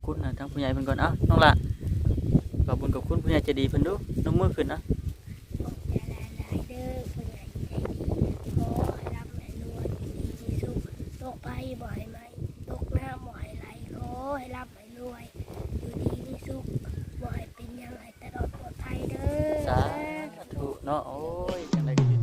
ຄຸນ ອ່າ ທາງຜູ້ໃຫຍ່ເພິ່ນກ່ອນ. ເອົ້າ ນ້ອງຫຼ້າ ຂອບບຸນຂອບຄຸນຜູ້ໃຫຍ່ໃຈດີເພິ່ນດູ ຍົກມືຂຶ້ນເນາະ. ຂອບໃຈຫຼາຍໆເດີຜູ້ໃຫຍ່ໃຈດີ ຂໍໃຫ້ຮ່ຳໃຫ້ລວຍ ຢູ່ດີມີສຸກ ໂລກໄພບໍ່ໃຫ້ໄໝ້ ຕົກນ້ຳບໍ່ໃຫ້ໄຫຼ ຂໍໃຫ້ຮ່ຳໃຫ້ລວຍ ຢູ່ດີມີສຸກ ບໍ່ໃຫ້ເປັນຫຍັງ ໃຫ້ຕະຫຼອດປອດໄພເດີ. ສາທຸເນາະ. ໂອ້ຍ ຈັ່ງໃດກໍດີ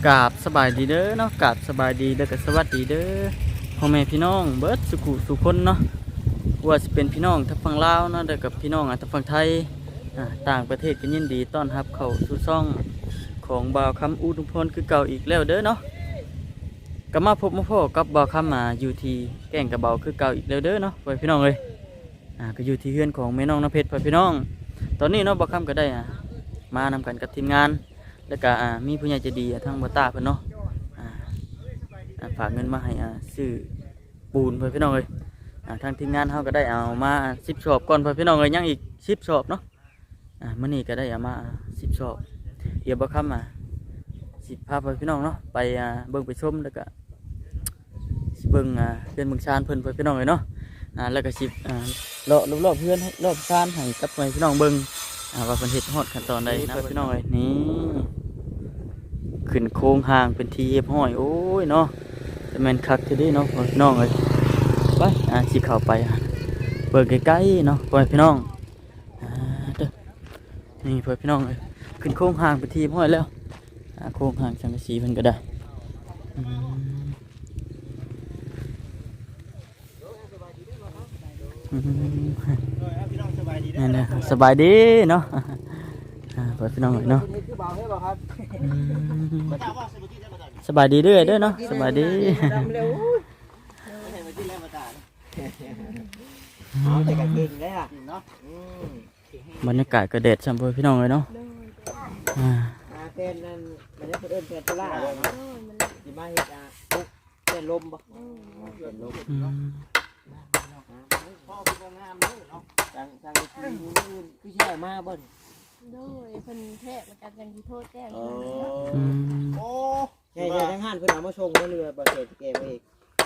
ກາບສະບາຍດີເດີເນາະ ກາບສະບາຍດີ ແລ້ວກໍສະຫວັດດີເດີ ພໍ່ແມ່ພີ່ນ້ອງເບິດສູ່ຜູ້ສູ່ຄົນເນາະ ບໍ່ວ່າຊິເປັນພີ່ນ້ອງທາງຝັ່ງລາວເນາະ ແລ້ວກໍພີ່ນ້ອງ ອ່າ ທາງຝັ່ງໄທ ອ່າ ຕ່າງປະເທດ ກໍຍິນດີຕ້ອນຮັບເຂົ້າສູ່ຊ່ອງຂອງບ່າວຄຳອຸດົມພອນຄືເກົ່າອີກແລ້ວເດີເນາະ. ກໍມາພົບມາພໍ້ກັບບ່າວຄຳ ອ່າ ຢູ່ທີ່ແກ້ງກະເບົາຄືເກົ່າອີກແລ້ວເດີເນາະ ພໍ່ແມ່ພີ່ນ້ອງເອີຍ. ອ່າ ກໍຢູ່ທີ່ເຮືອນຂອງແມ່ນ້ອງນ້ຳເພັດ ພໍ່ແມ່ພີ່ນ້ອງ. ຕອນນີ້ເນາະ ບ່າວຄຳກໍໄດ້ ອ່າ ມານຳກັນກັບທີມງານ ແລ້ວກໍ ອ່າ ມີຜູ້ໃຫຍ່ໃຈດີ ອ່າ ທາງບ່າວຕ້າເພິ່ນເນາະ ອ່າ ອ່າ ຝາກເງິນມາໃຫ້ ອ່າ ຊື້ ປູນ ພໍ່ແມ່ພີ່ນ້ອງເອີຍ. ອ່າ ທາງທີມງານເຮົາກໍໄດ້ເອົາມາສິບສອບກ່ອນ ພໍ່ແມ່ພີ່ນ້ອງເອີຍ ຍັງອີກສິບສອບເນາະ. ອ່າ ມື້ນີ້ກໍໄດ້ເອົາມາສິບສອບ ດຽວບ່າວຄຳ ອ່າ ຊິພາພໍ່ແມ່ພີ່ນ້ອງເນາະ ໄປ ອ່າ ເບິ່ງໄປຊົມ ແລ້ວກໍຊິເບິ່ງ ອ່າ ເຮືອນເບິ່ງຊານເພິ່ນ ພໍ່ແມ່ພີ່ນ້ອງເອີຍເນາະ. ອ່າ ແລ້ວກໍຊິ ອ່າ ເລາະລອບໆເຮືອນ ລອບຊານໃຫ້ກັບພໍ່ແມ່ພີ່ນ້ອງເບິ່ງ ອ່າ ວ່າເພິ່ນເຮັດຮອດຂັ້ນຕອນໃດນະ ພໍ່ແມ່ພີ່ນ້ອງເອີຍ. ນີ້ ຂຶ້ນໂຄງຮ່າງເປັນທີ່ຮຽບຮ້ອຍ ໂອ້ຍເນາະ ຈະແມ່ນຄັກແທ້ເດເນາະ ພໍ່ແມ່ພີ່ນ້ອງເອີຍ. ໄປ ອ່າ ຊິເຂົ້າໄປ ອ່າ ເບິ່ງໃກ້ໆເນາະ ພໍ່ແມ່ພີ່ນ້ອງ. ອ່າ ເດີ ນີ້ ພໍ່ແມ່ພີ່ນ້ອງເອີຍ ຂຶ້ນໂຄງຮ່າງເປັນທີ່ຮຽບຮ້ອຍແລ້ວ. ອ່າ ໂຄງຮ່າງສັງກະສີເພິ່ນກໍໄດ້ ອືມ ອືມ ແມ່ນແຫຼະ ສະບາຍດີເນາະ ອ່າ ພໍ່ແມ່ພີ່ນ້ອງເອີຍເນາະ. ອືມ ສະບາຍດີເດີເດີເນາະ ສະບາຍດີ. ເອົາແຕ່ກາງເກງແລ້ວເນາະ ອືມ ບັນຍາກາດກໍແດດຊ້ຳ ພໍ່ແມ່ພີ່ນ້ອງເອີຍເນາະ. ໂດຍ ອ່າ ອ່າ ແຜ່ນນັ້ນ ມັນເອີ້ນແຜ່ນໂຊລາເນາະ ໂດຍ ມັນຊິມາເຮັດ ອ່າ ແຜ່ນລົມບໍ່? ໂດຍ ແຜ່ນລົມ ອືມ ອ່າ ພໍເປັນງາມເດີເນາະ ທາງ ທາງນີ້ຄືຊິໄດ້ມາບໍ່ນີ້? ໂດຍ ເພິ່ນແທກມາຈາກ ຈັ່ງຊິໂທແຈ້ງ ເອີ ເພິ່ນເນາະ ອືມ ໂອ້ ໃຫຍ່ ໃຫຍ່ທາງຮ້ານເພິ່ນເອົາມາສົ່ງບໍ່ ຫຼືວ່າບໍ່ແກ່ ແກ່ມາເອງ?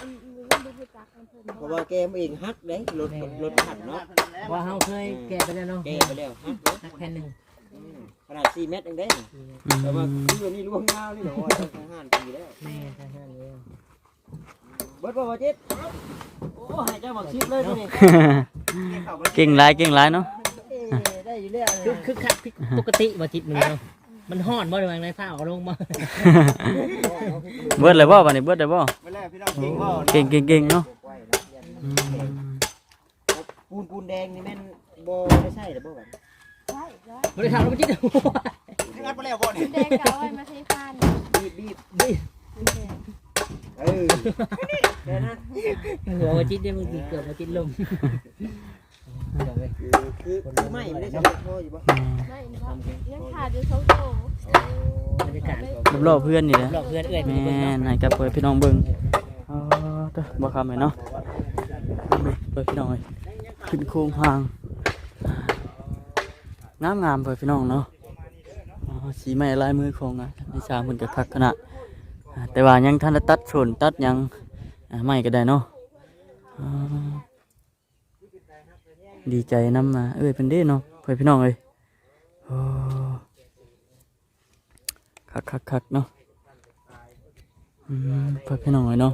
ອືມ ອືມ ຍັງບໍ່ຮູ້ຈັກນຳເພິ່ນ ເພາະວ່າແກ່ມາເອງຫັກເດ້ ລົດ ແມ່ນ ລົດຫັກເນາະ ເພາະວ່າເຮົາເຄີຍແກ່ໄປແລ້ວເນາະ ແກ່ໄປແລ້ວຫັກເດ້ ຫັກແຜ່ນໜຶ່ງ ອືມ ຂະໜາດສີ່ແມັດເອງເດ້ ອືມ ແຕ່ວ່າຄືອັນນີ້ລວງຍາວນີ້ເນາະ ວ່າທາງຮ້ານດີແລ້ວ ແມ່ນ ທາງຮ້ານເດ້ ເບິດບໍ່ ບໍ່ຈິດ? ໂອ້ ໃຫ້ເຈົ້າບັກຊິບເລີຍມື້ນີ້ ເກັ່ງຫຼາຍ ເກັ່ງຫຼາຍເນາະ ເອີ ໄດ້ຢູ່ແລ້ວ ຄື ຄືຄັກຜິດປົກກະຕິບໍ່ຈິດມື້ນີ້ເນາະ. ມັນຮ້ອນບໍ່ ຫຼືວ່າໃນຟ້າເອົາລົງບໍ່? ເບິດແລ້ວບໍ່ ບາດນີ້ເບິດແລ້ວບໍ່? ເບິດແລ້ວພີ່ນ້ອງ ເກັ່ງບໍ່? ເກັ່ງ ເກັ່ງ ເກັ່ງເນາະ ອືມ ປູນ ປູນແດງນີ້ແມ່ນບໍ່ໄດ້ໃຊ້ແລ້ວບໍ່ບາດນີ້? ໃຊ້ ໃຊ້ ບໍ່ໄດ້ເຂົ້າແລ້ວບໍ່ຈິດ ຍັງອັດບໍ່ແລ້ວບໍ່ນີ້? ປູນແດງກໍເອົາໄວ້ມາເທຄານ ບີບ ບີບ ບີບ ເອີ ແຕ່ນະ ຫົວບໍ່ຈິດເດ້ ບາງທີເກືອບບໍ່ຈິດລົມ. ຄື ຄື ຄືໄມ້ມັນໄດ້ສະເລັດພໍຢູ່ບໍ່? ແມ່ນ ໄມ້ນີ້ບໍ່ ຍັງຂາດຢູ່ສອງໂຕ. ໂອ້ ບັນຍາກາດ ລອບໆເຮືອນນີ້ແຫຼະ ລອບເຮືອນເອື້ອຍ ແມ່ນ ໃຫ້ກັບພໍ່ແມ່ພີ່ນ້ອງເບິ່ງ. ອໍ ເດີ ບໍ່ຄຳເລີຍເນາະ ເບິ່ງພີ່ນ້ອງເອີຍ ຂຶ້ນໂຄງຮ່າງ ງາມໆ ພໍ່ແມ່ພີ່ນ້ອງເນາະ. ອໍ ສີໄມ້ລາຍມືຂອງ ອ່າ ນາຍຊ່າງເພິ່ນກໍຄັກຂະໜາດ ອ່າ ແຕ່ວ່າຍັງທັນໄດ້ຕັດໂຊນຕັດຫຍັງ ອ່າ ໄມ້ກໍໄດ້ເນາະ. ອໍ ດີໃຈນຳ ອ່າ ເອື້ອຍເພິ່ນເດ້ເນາະ ພໍ່ແມ່ພີ່ນ້ອງເອີຍ. ໂອ້ ຄັກໆໆເນາະ ອືມ ພໍ່ແມ່ພີ່ນ້ອງເອີຍເນາະ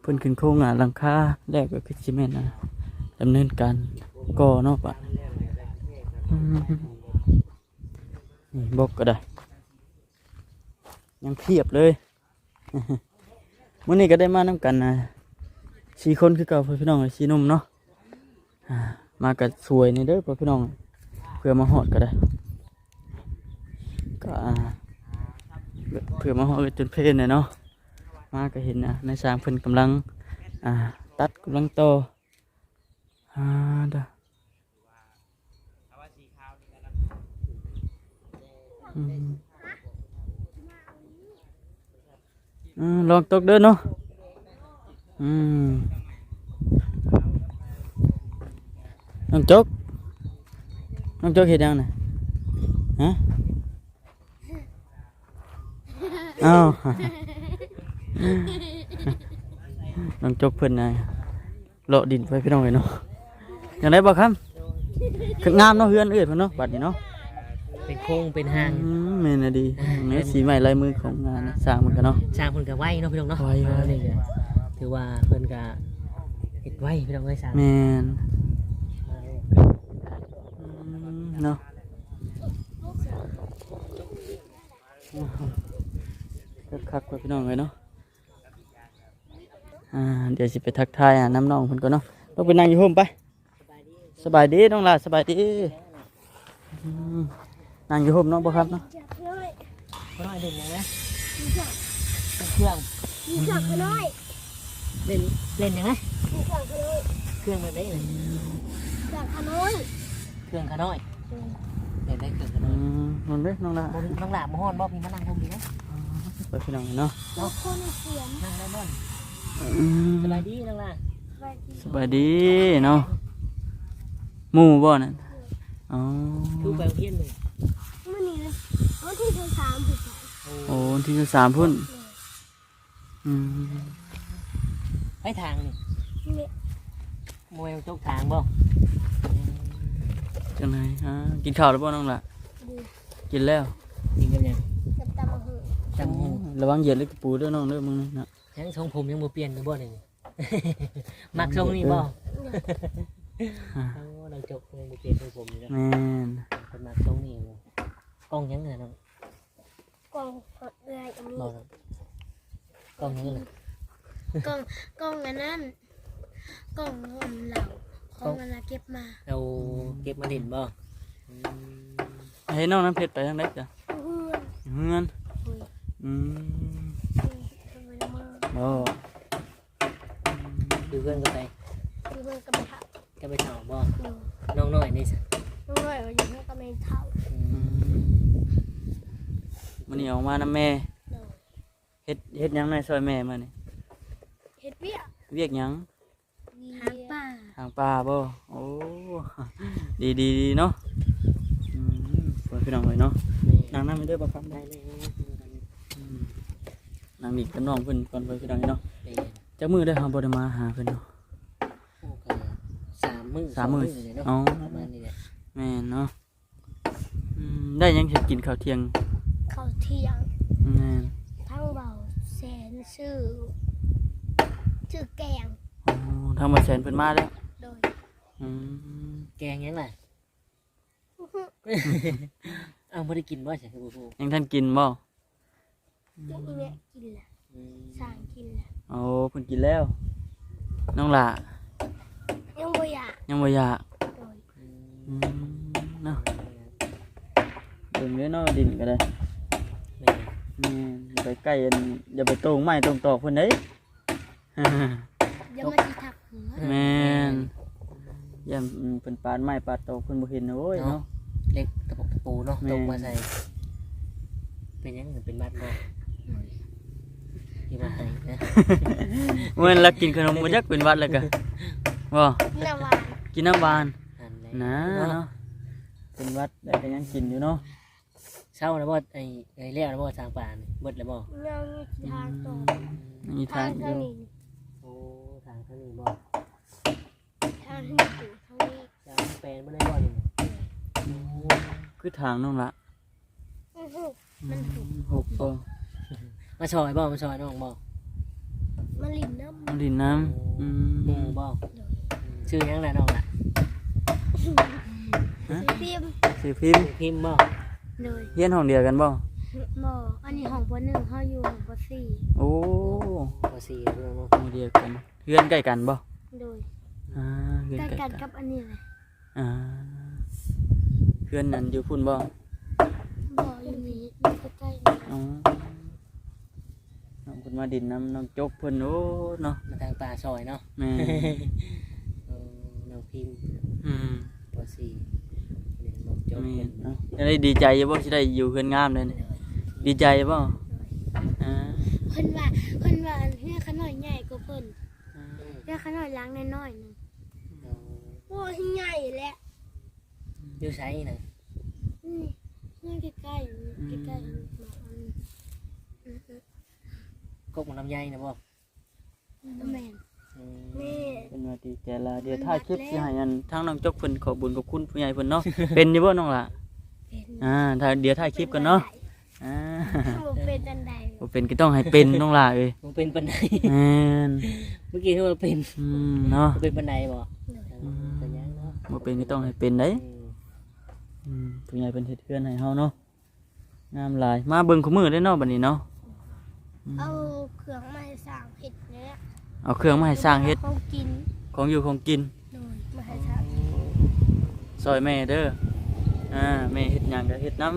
ເພິ່ນຂຶ້ນໂຄງ ອ່າ ຫຼັງຄາແລ້ວກໍຄືຊິແມ່ນ ອ່າ ດຳເນີນການກໍ່ເນາະ ປະ ອືມ ນີ້ ບົກກໍໄດ້ ຍັງພຽບເລີຍ. ມື້ນີ້ກໍໄດ້ມານຳກັນ ອ່າ ສີ່ຄົນຄືເກົ່າ ພໍ່ແມ່ພີ່ນ້ອງ ສີ່ໜຸ່ມເນາະ ອ່າ ມາກໍຊ່ວຍແດ່ເດີ ພໍ່ແມ່ພີ່ນ້ອງ ເພື່ອມາຮອດກໍໄດ້ ກໍ ອ່າ ເພື່ອມາຮອດກໍຈົນເພນແຫຼະເນາະ. ມາກໍເຫັນ ອ່າ ນາຍຊ່າງເພິ່ນກຳລັງ ອ່າ ຕັດ ກຳລັງຕໍ່ ອ່າ ດາ ອືມ ອືມ ລອງຕົກເດີເນາະ ອືມ ນ້ອງຈົກ ນ້ອງຈົກເຮັດຫຍັງນະ? ຮະ? ອ້າວ ນ້ອງຈົກເພິ່ນນະ ເລາະດິນໄປພີ່ນ້ອງເອີຍເນາະ. ຈັ່ງໃດບໍ່ຄຳ? ຄືງາມເນາະ ເຮືອນເອື້ອຍເພິ່ນເນາະ ບັດນີ້ເນາະ ເປັນໂຄງເປັນຮ່າງ. ອືມ ແມ່ນອີ່ຫຼີ ອ່າ ແມ່ນສີໄມ້ລາຍມືຂອງ ອ່າ ຊ່າງເພິ່ນກະເນາະ ຊ່າງເພິ່ນກະໄວເນາະພີ່ນ້ອງເນາະ. ໄວ ອ່າ ນີ້ກະຖືວ່າເພິ່ນກະເຮັດໄວພີ່ນ້ອງເອີຍ ຊ່າງ. ແມ່ນ ອືມ ເນາະ ຄັກໆ ພີ່ນ້ອງເອີຍເນາະ. ອ່າ ດຽວຊິໄປທັກທາຍ ອ່າ ນຳນ້ອງເພິ່ນກ່ອນເນາະ. ລົງໄປນັ່ງຢູ່ຮົ່ມໄປ. ສະບາຍດີນ້ອງຫຼ້າ ສະບາຍດີ. ອືມ ນັ່ງຢູ່ຮົ່ມເນາະ ບໍ່ຄັບເນາະ. ຂ້ານ້ອຍເຫຼັ້ນຫຍັງນະ? ເຄື່ອງ ເຄື່ອງ ມີເຄື່ອງຂ້ານ້ອຍ. ເຫຼັ້ນ ເຫຼັ້ນຫຍັງນະ? ມີເຄື່ອງຂ້ານ້ອຍ. ເຄື່ອງແບບໃດນະ? ເຄື່ອງຂ້ານ້ອຍ ເຄື່ອງຂ້ານ້ອຍ. ອືມ ເຫຼັ້ນໄດ້ເຄື່ອງຂ້ານ້ອຍ. ອືມ ນັ້ນເດ້ນ້ອງຫຼ້າ ນ້ອງຫຼ້າບໍ່ຮ້ອນບໍ່? ພີ່ມານັ່ງຮົ່ມພີ້ນະ. ອໍ ໄປພີ່ນ້ອງເນາະ ເນາະ ຄົນສຽມ ນັ່ງໄດ້ບໍ່? ອືມ ສະບາຍດີນ້ອງຫຼ້າ. ສະບາຍດີ ສະບາຍດີເນາະ. ໝູ່ບໍ່ນັ້ນ? ອໍ ຄືໄປໂຮງຮຽນມື້ ມື້ນີ້ນະ ວັນທີຊາວສາມພຸ້ນ. ໂອ້ ວັນທີຊາວສາມພຸ້ນ. ອືມ ໃຜທາງນີ້? ນີ້ ມວຍຈົກທາງບໍ່? ຈັ່ງໃດ? ອ່າ ກິນເຂົ້າແລ້ວບໍ່ນ້ອງຫຼ້າ? ອືມ ກິນແລ້ວ. ກິນກັບຫຍັງ? ກັບຕຳບັກຫຸ່ງ. ຕຳບັກຫຸ່ງ. ໂອ້ ລະວັງຢຽບເຫຼັກຕະປູເດີນ້ອງເດີ ມື້ນີ້ນະ. ຍັງ ຊົງຜົມຍັງບໍ່ປ່ຽນຢູ່ບໍ່ນີ້? ມັກຊົງນີ້ບໍ່? ໂອ້ ນ້ອງຈົກຍັງບໍ່ປ່ຽນຊົງຜົມຢູ່ເນາະ. ແມ່ນ ເພິ່ນມັກຊົງນີ້. ກ້ອງຫຍັງຫັ້ນນ້ອງ? ກ້ອງເອື້ອຍອັນນີ້. ບໍ່ ກ້ອງຫຍັງ? ກ້ອງ ກ້ອງອັນນັ້ນ ກ້ອງອັນເຫຼົ້າ ຂອງອັນລະເກັບມາ. ໂອ້ ເກັບມາຫຼິ້ນບໍ່? ອືມ ໃຫ້ນ້ອງນ້ຳເພັດໄປທາງໃດຈ້ະ? ເຮືອນ ເຮືອນ. ໂດຍ. ອືມ ບໍ່ ຢູ່ເຮືອນກັບໃຜ? ຢູ່ເຮືອນກັບແມ່ເຖົ້າ. ກັບແມ່ເຖົ້າບໍ່? ໂດຍ. ນ້ອງນ້ອຍນີ້ຊະ? ນ້ອງນ້ອຍວ່າຢູ່ເຮືອນກັບແມ່ເຖົ້າ. ອືມ ມື້ນີ້ອອກມານຳແມ່. ໂດຍ. ເຮັດ ເຮັດຫຍັງແດ່ຊ່ອຍແມ່ມື້ນີ້? ເຮັດວຽກ. ວຽກຫຍັງ? ຫາງປາ. ຫາງປາບໍ່? ໂອ້ ດີໆໆເນາະ. ອືມ ເພິ່ນພີ່ນ້ອງເອີຍເນາະ. ແມ່ນ. ນັ່ງນຳເດີບໍ່ຄຳ. ໄດ້ເລີຍ. ອືມ ນັ່ງຫຼິ້ນກັບນ້ອງເພິ່ນກ່ອນເພິ່ນພີ່ນ້ອງເນາະ. ແມ່ນ. ຈັກມື້ແລ້ວເຮົາບໍ່ໄດ້ມາຫາເພິ່ນເນາະ? ໂອ້ ກະສາມມື້ ສາມມື້ ສອງມື້ນີ້ແຫຼະເນາະ. ອໍ ປະມານນີ້ແຫຼະ. ແມ່ນເນາະ. ອືມ ໄດ້ຫຍັງເຮັດກິນເຂົ້າທ່ຽງ? ເຂົ້າທ່ຽງ. ແມ່ນ. ທາງເບົາແສນຊື້ ຊື້ແກງ. ອໍ ທາງເບົາແສນເພິ່ນມາແລ້ວ. ໂດຍ. ອືມ ແກງຫຍັງລະ? ອ້າວ ບໍ່ໄດ້ກິນບໍ່? ຍັງບໍ່ຮູ້ ຍັງທັນກິນບໍ່? ອືມ ກິນແລ້ວ ກິນແລ້ວ. ອືມ ສ້າງກິນແລ້ວ. ໂອ້ ເພິ່ນກິນແລ້ວ. ນ້ອງຫຼ້າ ຍັງບໍ່ຢາກ ຍັງບໍ່ຢາກ. ໂດຍ. ອືມ ເນາະ ເບິ່ງເດີເນາະ ດິນກໍໄດ້. ແມ່ນ ແມ່ນ ຢ່າໄປໃກ້ອັນ ຢ່າໄປໂຕ່ງໄມ້ໂຕ່ງຕອກເພິ່ນເດ້. ຢ່າມາຊິທັບຫົວ. ແມ່ນ ຢ້ານເພິ່ນປາດໄມ້ປາດຕອກເພິ່ນບໍ່ເຫັນ. ໂອ້ຍເນາະ ເນາະ ເຫຼັກຕະປົກຕະປູເນາະ. ແມ່ນ. ຕົກມາໃສ່ ເປັນຫຍັງ? ເປັນຫວັດບໍ່? ໂດຍ. ທີ່ວ່າໄຫ້ນະ ເມື່ອລະກິນຂະໜົມບໍ່ຈັກເປັນຫວັດແລ້ວກະ ບໍ່ ກິນນ້ຳຫວານ ກິນນ້ຳຫວານ. ນັ້ນແຫຼະ ນະ ເນາະ ເນາະ ເປັນຫວັດແລ້ວກະຍັງກິນຢູ່ເນາະ. ເຊົາແລ້ວບໍ່? ໄອ້ ໄອ້ແລ້ວແລ້ວບໍ່? ສ້າງປານີ້ເບິດແລ້ວບໍ່? ຍັງ ອືມ ທາງຕໍ່ ຍັງອີກທາງ ທາງ ຢູ່ ທາງນີ້. ໂອ້ ທາງ ທາງນີ້ບໍ່? ທາງນີ້ຢູ່ທາງນີ້. ຈາງແປນບໍ່ໄດ້ບໍ່ນີ້? ໂອ້ ຄືທາງນ້ອງລະ ມັນຫົກ ອືມ ຫົກບໍ່? ມາຊ່ອຍບໍ່? ມາຊ່ອຍນ້ອງບໍ່? ມາຫຼິ້ນນຳ ມາຫຼິ້ນນຳ. ໂອ້ ອືມ ໝູ່ບໍ່? ໂດຍ. ອືມ ຊື່ຫຍັງລະນ້ອງລະ? ຮະ? ຊື່ພິມ ຊື່ພິມ. ຊື່ພິມບໍ່? ໂດຍ. ຮຽນຫ້ອງດຽວກັນບໍ່? ບໍ່ ອັນນີ້ຫ້ອງ ປໍໜຶ່ງ ເຮົາຢູ່ຫ້ອງ ປໍສີ່. ໂອ້ ປໍສີ່ ຫ້ອງດຽວກັນ. ເຮືອນໃກ້ກັນບໍ່? ໂດຍ. ອ່າ ເຮືອນໃກ້ກັນ ໃກ້ກັນກັບອັນນີ້ແຫຼະ. ອ່າ ເຮືອນນັ້ນຢູ່ພຸ້ນບໍ່? ບໍ່ ຢູ່ນີ້ ຢູ່ໃກ້ໆ ນີ້. ອໍ ນ້ອງເພິ່ນມາດິນນຳນ້ອງຈົກເພິ່ນ. ໂອ້ ເນາະ ມາທາງປ່າຊອຍເນາະ. ແມ່ນ. ເອີ ນ້ອງພິມ ອືມ ປໍສີ່ ນ້ອງຈົກເພິ່ນ. ແມ່ນເນາະ. ຈັ່ງໃດ ດີໃຈຢູ່ບໍ່ ຊິໄດ້ຢູ່ເຮືອນງາມເລີຍ? ໂດຍ. ດີໃຈບໍ່? ໂດຍ. ອ່າ ເພິ່ນວ່າ ເພິ່ນວ່າເຮືອນຂ້ານ້ອຍໃຫຍ່ກວ່າເພິ່ນ. ອືມ ເຮືອນຂ້ານ້ອຍຫຼັງນ້ອຍໆ ໜຶ່ງ. ໂອ້ ໂອ້ຍ ໃຫຍ່ແຫຼະ. ຢູ່ໃສນະ? ນີ້ ນີ້ໃກ້ໆ ອືມ ໃກ້ໆ ໝາກອັນ ກົກໝາກລຳໄຍນະບໍ່? ແມ່ນ ອືມ ແມ່ນ ເພິ່ນວ່າດີໃຈຫຼາຍ. ດຽວທ້າຍຄລິບ ມັນບັດແລ້ວ ຊິໃຫ້ອັນທາງນ້ອງຈົກເພິ່ນຂອບບຸນຂອບຄຸນຜູ້ໃຫຍ່ເພິ່ນເນາະ. ເປັນຢູ່ບໍ່ນ້ອງຫຼ້າ? ເປັນ ອ່າ ຖ້າ ດຽວທ້າຍຄລິບກ່ອນເນາະ. ເປັນບໍ່ໄດ້ ອ່າ ບໍ່ເປັນປານໃດ ບໍ່ເປັນກໍຕ້ອງໃຫ້ເປັນນ້ອງຫຼ້າເອີຍ. ບໍ່ເປັນປານໃດ ແມ່ນ ເມື່ອກີ້ຄືວ່າເປັນ ອືມ ເນາະ ບໍ່ເປັນປານໃດບໍ່? ອືມ ເປັນຫຍັງເນາະ ບໍ່ເປັນກໍຕ້ອງໃຫ້ເປັນໄດ໋. ອືມ ອືມ ຜູ້ໃຫຍ່ເພິ່ນເຮັດເຮືອນໃຫ້ເຮົາເນາະ. ງາມຫຼາຍ ມາເບິ່ງຄູ່ມື້ເດ້ເນາະບັດນີ້ເນາະ. ອືມ ເອົາເຄື່ອງມາໃຫ້ຊ່າງເຮັດນີ້ແຫຼະ ເອົາເຄື່ອງມາໃຫ້ຊ່າງເຮັດ ຂອງກິນ ຂອງຢູ່ຂອງກິນ ໂດຍ ມາໃຫ້ຊ່າງ ຊ່ອຍແມ່ເດີ. ອ່າ ແມ່ເຮັດຫຍັງກໍເຮັດນຳ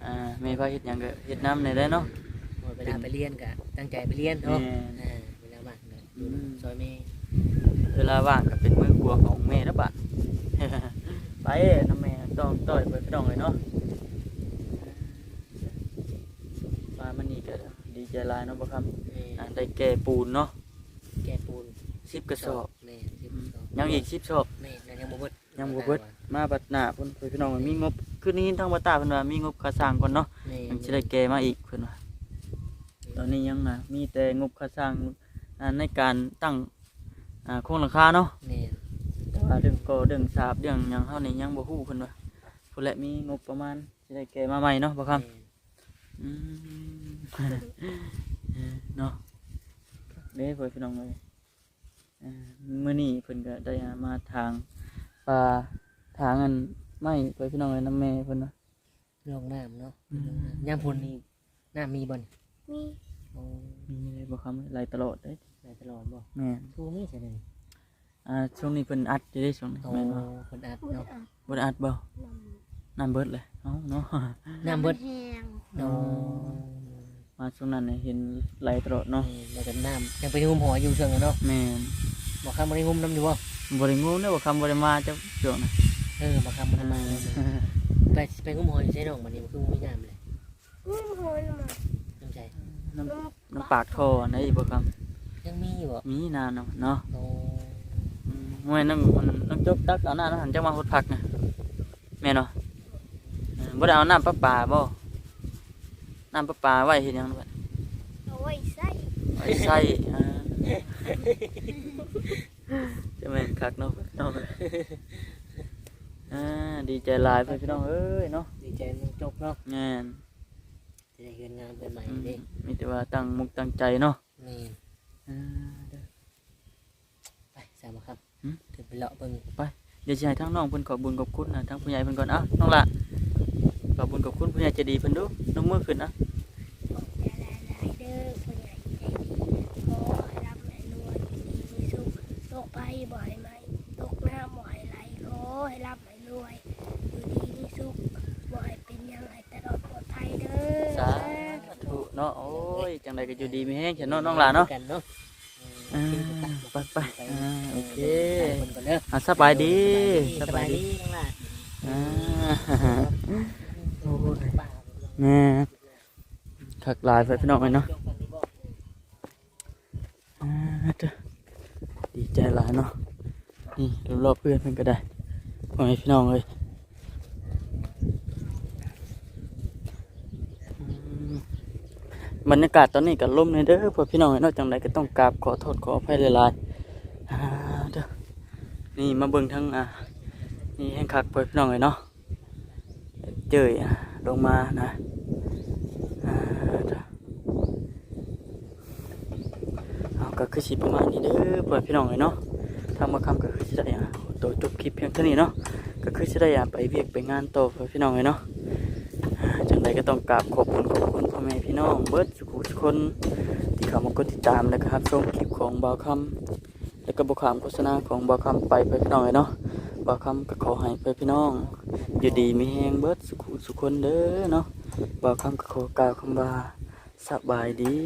ອ່າ ແມ່ພາເຮັດຫຍັງກໍເຮັດນຳແດ່ເນາະ. ເວລາໄປຮຽນກໍຕັ້ງໃຈໄປຮຽນເນາະ. ແມ່ນ ອ່າ ເວລາວ່າງ ອືມ ຊ່ອຍແມ່ ເວລາວ່າງກໍເປັນມືຂວາຂອງແມ່ແລ້ວບາດ. ໄປນຳແມ່ຕ້ອງຕ້ອຍໄປພີ່ນ້ອງເອີຍເນາະ. ມາມື້ນີ້ກໍດີໃຈຫຼາຍເນາະບ່າວຄຳ. ແມ່ນ ອ່າ ໄດ້ແກ່ປູນເນາະ ແກ່ປູນສິບກະສອບ. ແມ່ນ ສິບກະສອບ ອືມ ຍັງອີກສິບສອບ. ແມ່ນ ຍັງບໍ່ເບິດ ຍັງບໍ່ເບິດ ມາບັດໜ້າພຸ້ນພີ່ນ້ອງ. ມີງົບ ຄືໄດ້ຍິນທາງບ່າວຕາເພິ່ນວ່າມີງົບຄ່າສ້າງກ່ອນເນາະ. ແມ່ນ ຍັງຊິໄດ້ແກ່ມາອີກເພິ່ນວ່າ. ຕອນນີ້ຍັງ ອ່າ ມີແຕ່ງົບຄ່າສ້າງ ອ່າ ໃນການຕັ້ງ ອ່າ ໂຄງຫຼັງຄາເນາະ. ແມ່ນ ແຕ່ວ່າເລື່ອງກໍ່ເລື່ອງສາບເລື່ອງຫຍັງເຮົານີ້ຍັງບໍ່ຮູ້ເພິ່ນວ່າ. ພຸ້ນແຫຼະ ມີງົບປະມານຊິໄດ້ແກ່ມາໃໝ່ເນາະບ່າວຄຳ. ແມ່ນ ອືມ ເນາະ ເດ້ພໍ່ພີ່ນ້ອງເອີຍ. ເອີ ມື້ນີ້ເພິ່ນກໍໄດ້ ອ່າ ມາຖາງປ່າ ຖາງອັນໄມ້ໄປພີ່ນ້ອງເອີຍ ນຳແມ່ເພິ່ນເນາະ. ລົງນ້ຳເນາະ. ອືມ ຍາມຝົນນີ້ນ້ຳມີບໍ່ນີ້? ມີ ໂອ້ ມີເດ້ບ່າວຄຳ ໄຫຼຕະຫຼອດເດ້. ໄຫຼຕະຫຼອດບໍ່? ແມ່ນ ຜູ້ມີໃສເດ? ອ່າ ຊ່ວງນີ້ເພິ່ນອັດຢູ່ເດ້ ຊ່ວງນີ້. ໂອ້ ແມ່ນບໍ່? ເພິ່ນອັດເນາະ. ບໍ່ໄດ້ອັດບໍ່? ນ້ຳ ນ້ຳເບິດເລີຍ. ເອົ້າເນາະ ນ້ຳເບິດ ນ້ຳແຫ້ງ. ອໍ ໂອ້ ມາຊ່ວງນັ້ນເຫັນໄຫຼຕະຫຼອດເນາະ. ແມ່ນ ແລ້ວກໍນ້ຳຍັງໄປງຸມຫອຍຢູ່ຊ່ວງນັ້ນເນາະ. ແມ່ນ ບ່າວຄຳບໍ່ໄດ້ງຸມນຳຢູ່ບໍ່? ບໍ່ໄດ້ງຸມເດ້ ບ່າວຄຳບໍ່ໄດ້ມາຈັກຊ່ວງນະ. ເອີ ບ່າວຄຳບໍ່ໄດ້ມາ. ເອີ ໄປ ໄປງຸມຫອຍຢູ່ໃສນ້ອງ? ບັດນີ້ຄືບໍ່ມີນ້ຳເລີຍ. ງຸມຫອຍນ້ຳ ນ້ຳໃສ? ນ້ຳ ນ້ຳປາກທໍ່ຫັ້ນເດ້ ບ່າວຄຳ. ຍັງມີຢູ່ບໍ່? ມີນ້ຳນະເນາະ. ໂອ້ ອືມ ຫ້ວຍ ນ້ອງ ນ້ອງຈົກຕັກເອົານ້ຳຫັ້ນ ຈັ່ງມາຫົດຜັກນະ ແມ່ນບໍ່? ເອີ ບໍ່ໄດ້ເອົານ້ຳປະປາບໍ່? ນ້ຳປະປາໄວ້ເຮັດຫຍັງ? ເອົາໄວ້ໃຊ້ ໄວ້ໃຊ້. ອ່າ ຈະແມ່ນຄັກເນາະ ນ້ອງ. ອ່າ ດີໃຈຫຼາຍເພິ່ນພີ່ນ້ອງເອີຍເນາະ. ດີໃຈນ້ອງຈົກເນາະ. ແມ່ນ ຈະໄດ້ເຮືອນງາມເຮືອນໃໝ່ເດ້. ອືມ ມີແຕ່ວ່າຕັ້ງມຸກຕັ້ງໃຈເນາະ. ແມ່ນ ອ່າ ເດີ ໄປ ສາມຄຳ ຫຶ? ຂຶ້ນໄປເລາະເບິ່ງ. ໄປ ດຽວຊິໃຫ້ທາງນ້ອງເພິ່ນຂອບບຸນຂອບຄຸນນະ ທາງຜູ້ໃຫຍ່ເພິ່ນກ່ອນ. ເອົ້າ ນ້ອງຫຼ້າ ຂອບບຸນຂອບຄຸນຜູ້ໃຫຍ່ໃຈດີເພິ່ນດູ ຍົກມືຂຶ້ນ. ເອົ້າ ຂອບໃຈຫຼາຍໆເດີຜູ້ໃຫຍ່ໃຈດີ ຂໍໃຫ້ລ່ຳໃຫ້ລວຍ ຢູ່ດີມີສຸກ ໂລກໄພບໍ່ໃຫ້ໄໝ້ ຕົກນ້ຳບໍ່ໃຫ້ໄຫຼ ຂໍໃຫ້ລ່ຳໃຫ້ລວຍ ຢູ່ດີມີສຸກ ບໍ່ໃຫ້ເປັນຫຍັງ ໃຫ້ຕະຫຼອດປອດໄພເດີ. ສາທຸເນາະ. ໂອ້ຍ ຈັ່ງໃດກໍຢູ່ດີມີແຮງຊະເນາະ ນ້ອງຫຼ້າເນາະ. ຄືກັນເນາະ. ອ່າ ໄປໆ ອ່າ ໂອເຄ ອ່າ ສະບາຍດີ ສະບາຍດີ ສະບາຍດີນ້ອງຫຼ້າ. ອ່າ ໂອ້ຍ ແມ່ນ ຄັກຫຼາຍ ພີ່ນ້ອງເອີຍເນາະ. ອ່າ ເດີ ດີໃຈຫຼາຍເນາະ. ນີ້ ລອບໆເຮືອນເພິ່ນກໍໄດ້ ພໍ່ແມ່ພີ່ນ້ອງເອີຍ. ອືມ ບັນຍາກາດຕອນນີ້ກໍລົມແດ່ເດີ ພໍ່ແມ່ພີ່ນ້ອງເອີຍເນາະ. ຈັ່ງໃດກໍຕ້ອງກາບຂໍໂທດຂໍອະໄພຫຼາຍໆ. ອ່າ ເດີ ນີ້ມາເບິ່ງທາງ ອ່າ ນີ້ແຮ່ງຄັກ ພໍ່ແມ່ພີ່ນ້ອງເອີຍເນາະ. ເຈີຍ ອ່າ ລົງມານະ. ອ່າ ເອົາ ກໍຄືຊິປະມານນີ້ເດີ ພໍ່ແມ່ພີ່ນ້ອງເອີຍເນາະ. ທາງບ່າວຄຳກໍຄືຊິໄດ້ ອ່າ ໂຕຈົບຄລິບພຽງເທົ່ານີ້ເນາະ. ກໍຄືຊິໄດ້ ອ່າ ໄປວຽກໄປງານຕໍ່ ພໍ່ແມ່ພີ່ນ້ອງເອີຍເນາະ. ອ່າ ຈັ່ງໃດກໍຕ້ອງກາບຂອບຄຸນຂອບຄຸນພໍ່ແມ່ພີ່ນ້ອງເບິດສູ່ຜູ້ສູ່ຄົນ ທີ່ເຂົ້າມາກົດຕິດຕາມ ແລະກໍຮັບຊົມຄລິບຂອງບ່າວຄຳ ແລະກໍບໍ່ຂ້າມໂຄສະນາຂອງບ່າວຄຳໄປ ພໍ່ແມ່ພີ່ນ້ອງເອີຍເນາະ. ບ່າວຄຳກໍຂໍໃຫ້ພໍ່ແມ່ພີ່ນ້ອງຢູ່ດີມີແຮງເບິດສູ່ຜູ້ສູ່ຄົນເດີເນາະ. ບ່າວຄຳກໍຂໍກ່າວຄຳວ່າ ສະບາຍດີ.